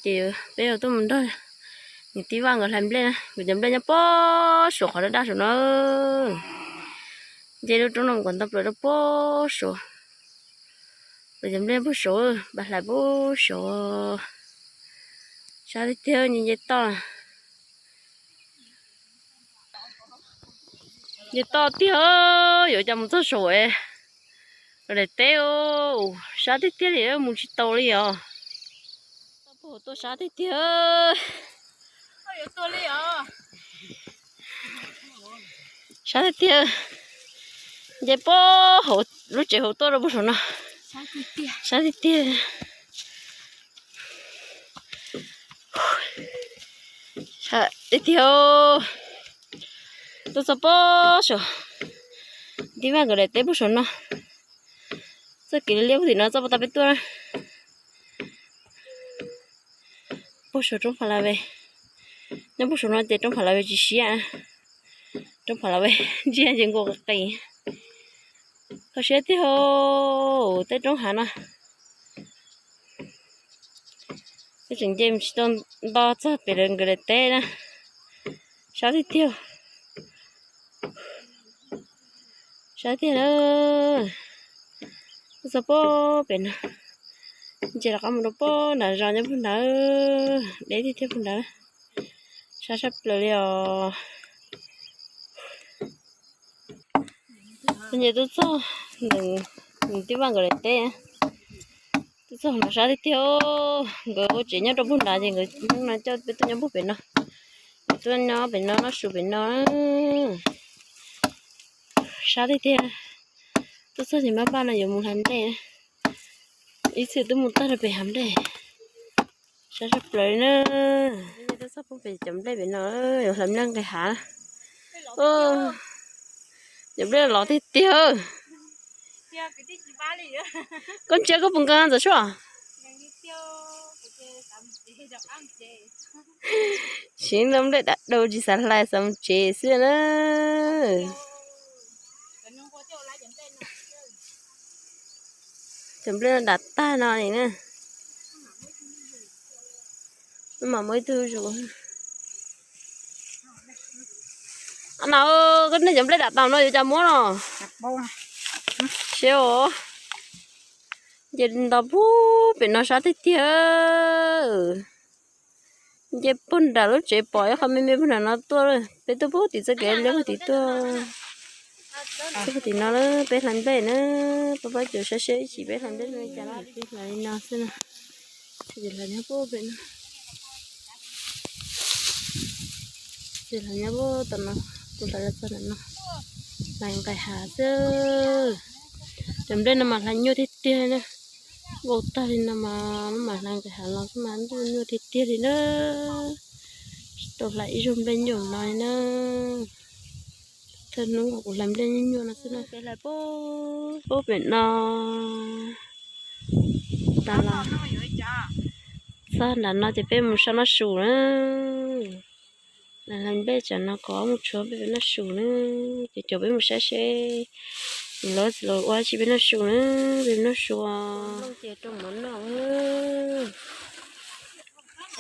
Ces peb yuav tuaj mus nrog niam tij Vaj nkawd hlais nplej na, nkawd cov nplej nyob puag saum qhov daj daj saum no. Nce lub roob no mus kom nto plaws rau puag saud. Nkawd cov nplej puag saud, pab hlais puag saud. Sab tiag tiag, nce nce toj. Nce toj tiag, yuav cas mus txog saum es daim teb, sab tiag tiag li, mus tsis tau li os. Puag hauv tuaj sab tiag tiag. Sab tiag tiag. Nce puag hauv lub tsev hauv tuaj rau puag saum no. Sab tiag tiag. Sab tiag tiag. Tuaj txog puag saum, tij Vaj nkawd daim teb puag saum no. Txoj kev liab liab puag tim no txoj puag ta peb tuaj na. Puag saum roob Pha La Ve. Nyob puag saum no ces roob Pha La Ve tsis siab. Roob Pha La Ve ntsiag ces nkaus qis qis. Kho siab tiag hauv tej roob hav no. Peb tseem nce mus tsis tau nto txog pem lawv nkawd daim teb na. Sab tiag tiag. Sab tiag na. Tuaj txog puag pem no. Nce rov qab mus rau puag nram zos nyob puag nrad. Deb tiag tiag puag nrad. Sab sab plaws li os. Nce tuaj txog ntawm tij Vaj nkawd daim teb. Tuaj txog no sab tiag tiag. Nkawd ua tsev nyob rau puag nrad ces nkawd hnub no coj peb tuaj nyob puag pem no. Tuaj nyob pem no noj su pem no. Sab tiag tiag. Tuaj txog ces npaj npaj no yuav mus hlais nplej. Ib txhia twb mus tag rau pem hav nplej. Sab sab plaws li na. Tuaj txog puag pem cov nplej pem no, yuav hlais nplej nqis hav. Cov nplej loj tiag tiag. Koj ntsia koj puas nkees Ntxawm Suab? Siv ntau nplej dam dau tsis xav hlais xav mus tsev xwb na. Cov nplej no dam tag no li na. Mam muab ib tug zus. Nam, koj nej cov nplej dam tag no yuav cas muab no? Seb os. Nce nto puag pem no sab tiag tiag. Nce puag nram lub tsev pom ib qho me me puag nram no tuaj. Peb tuaj puag tim txoj kev liab puag tim tuaj. Txoj puag tim no na, peb hlais nplej na. Pab pab caum saib seb ib chim peb hlais nplej zoo li cas na. Hlais li no xwb na. Hlais nyob puag pem no. Ces hlais nyob puag tom no, tus hlais los txog ntawm no. Hlais nqaij hav xwb. Cov nplej no mas hlais nyuaj tiag tiag na. Vau tag li no mas, mas hlais nqaij hav los xwb mas nyuaj tiag tiag li na. Tsis tau hlais ib zaug nplej nyuaj no li na. Thawj hnub kuv hlais nplej nyuaj nyuaj no xwb na. Peb hlais puag pem no tas los txog nram no ces peb mus saib noj su na. Hlais nplej tsam no kov mus tshuav peb noj su na. Ces caum peb mus saib seb lawv txiv laus ua tsi peb noj su na. Peb noj su. Ces rau mov noj.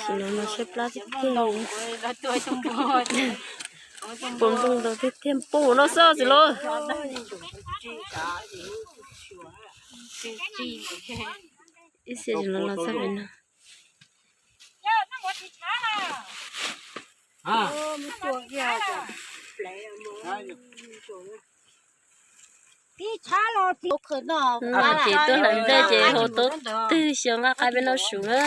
Sim no mas siab plab tiag tiag. Puas nplooj ntau tiag tiag, puas no xwb txiv laus. Ib xyoo tsis los los txog pem no. Ces tuaj hlais nplej ces hau tau twg xyoo nqaij qaib peb noj su na.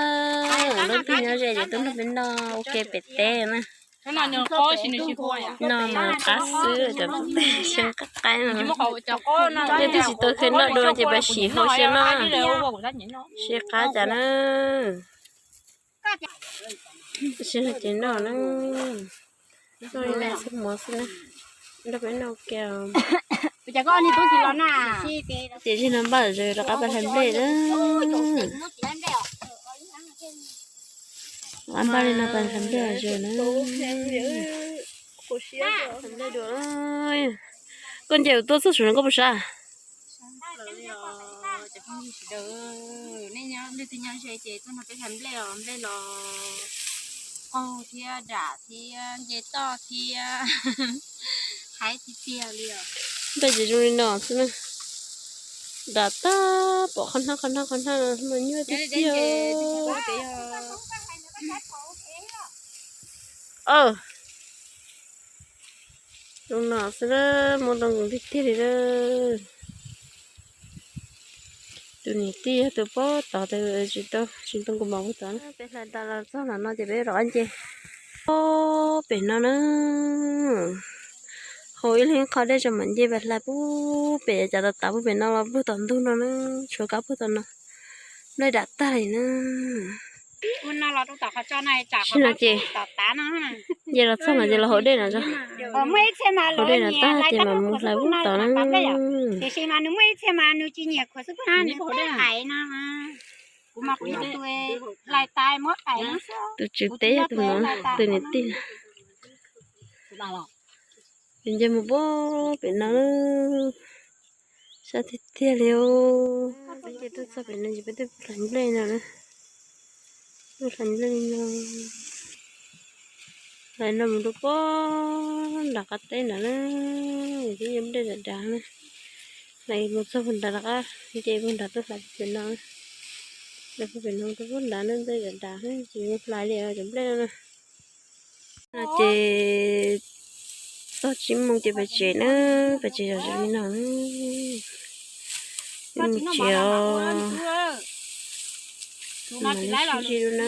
Leej twg nyob ze ces tuaj nrog peb noj ua ke pem teb na. Noj mas qab xwb, cov twg xyoo nqaij qaib no. Leej twg tsis tau kheev noj dua ces pab sim hau xyoo noj. Seb qab cas na. Seb no ces noj na. Noj li no xwb mov xwb na. Nrog peb noj ua ke. Ces zig no npaj zaws rov qab pab hlais nplej na. Qab npaj li no pab hlais nplej zaws na. Koj nce tuaj txog su no koj puas sab? Sawv daws, nej nyob, leej twg nyob ze ces tuaj nrog peb hlais nplej os, nplej los qaug thiab dam thiab nce toj thiab haib tiag tiag li os. Nplej ces zoo li no xwb na, dam tag pom qhov hnab qhov hnab qhov hnab mas nyuaj tiag tiag. Zoo no xwb, muaj ntoo nkoos tiag tiag li lawm. Tus niam tij yog tus pab tod, tus tsis tau, tsis ntoo kuv mos puag tod na. Peb hlais tas los txog no ces peb rov qab nce pem no na. Haus ib leeg qho dej tso mam nce pem hlais puag pem, cas tas tas puag pem no los puag tom ntug no na, tshuav kab puag tom no. Nplej dam tag li na. Sim no ces nce los txog no ces los haus dej no, haus dej no tag ces mam mus hlais puag tom na. Tus tswv teb yog tus no, tus niam tij. Ces nce mus puag pem no, sab tiag tiag li os. Peb nce tuaj txog pem no ces peb tuaj hlais nplej no na. Tuaj hlais nplej li no. Hlais no mus rau puag nram qab teb nrad na, twb yog nplej dav dav na. Hlais mus txog puag nrad rov qab nce puag nrad tuaj hlais pem no. Hlais puag pem no rau puag nrad na, nplej dav dav tsis hlais li cov nplej no na. No ces txog tsib moos ces pem tsev na, pem tsev zom zaws li no na. Peb mus tsev os, mam li sib ntsib dua na.